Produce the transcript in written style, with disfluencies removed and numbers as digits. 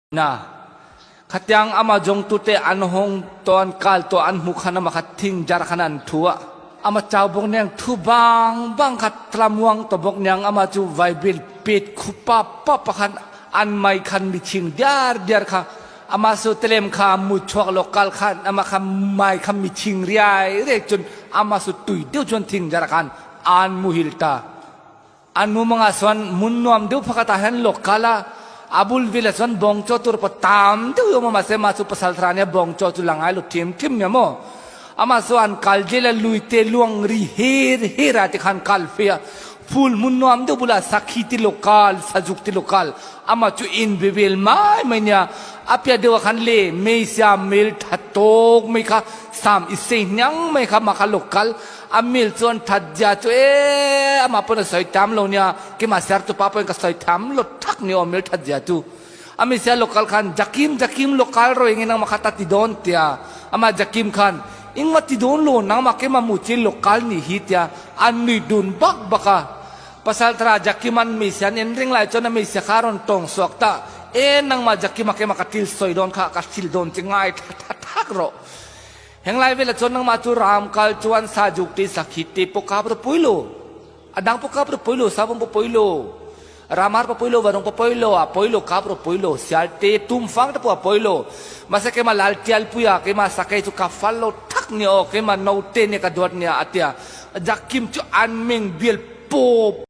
Na. Khatiang ama jongtute an hong to an kal to an hmu khan ama kha thing jar khan an thu a. Ama chau bawk niang thu bang bang kha tlamuang to bawk niang ama chu vaibil pet khu pa pa pa khan an mai khan mi thing diar diar kha ama su telem kha mu chuak lo kal khan ama kha mai kha mi thing riai riai chun ama su tui deuh chuan thing jar khan an muhil ta. An mumang ah chuan hmun nuam deuh pakhat ah hin lok kal a, a bul vel ah chuan bawngchaw tur pawh tam deuh a awm a, mahse mah chu pasal thar ania bawngchaw chu la ngai lo ṭhim ṭhim nia maw. Amah chu an kal zel a, lui te luang ri her her ah te khan kal fe a, phul hmun nuam deuh bulah sakhi te lo kal, sazuk te lo kal, amah chu in be vel mai mai nia. A piah deuh ah khan le hmeichhia mel ṭha tawk mai kha sam i sei hniang mai kha mah kha lo kal, A mil chuan that zia chu ee amah pawn a sawi tam lo nia, keimah sertu pa pawhin ka sawi tham lo thak ni aw mil that zia chu. A mi sia local khan Jakim Jakim local ro engin nangmah kha ta ti dawn tia, amah Jakim khan engmah ti dawn lo nangmah keimah mu chi local nih hi tia a nui dun bak bak a. Pasal thara Jakim an mi sia an en reng lai chuan a mi sia kha a rawn tawng suak ta, ee nangmah Jakima keimah ka thil sawi dawn kha ka hrilh dawn che ngai tha tha thak rawh. Henglai velah chuan nangmah chu ram kal chuan sajuk te sakhi te pawh kap ro pui lo. A dang pawh kap ro pui lo, savawm pawh pui lo, ramar pawh pui lo, vanung pawh pui lo, a pui lo kap ro pui lo, sial te tumfang te pawh a pui lo. Mahse keimah lal tialpuia keimah sakei chu ka fal lo thak nia aw, keimah naute nia ka duat nia a tia. Jakim chu an meng bial pawp.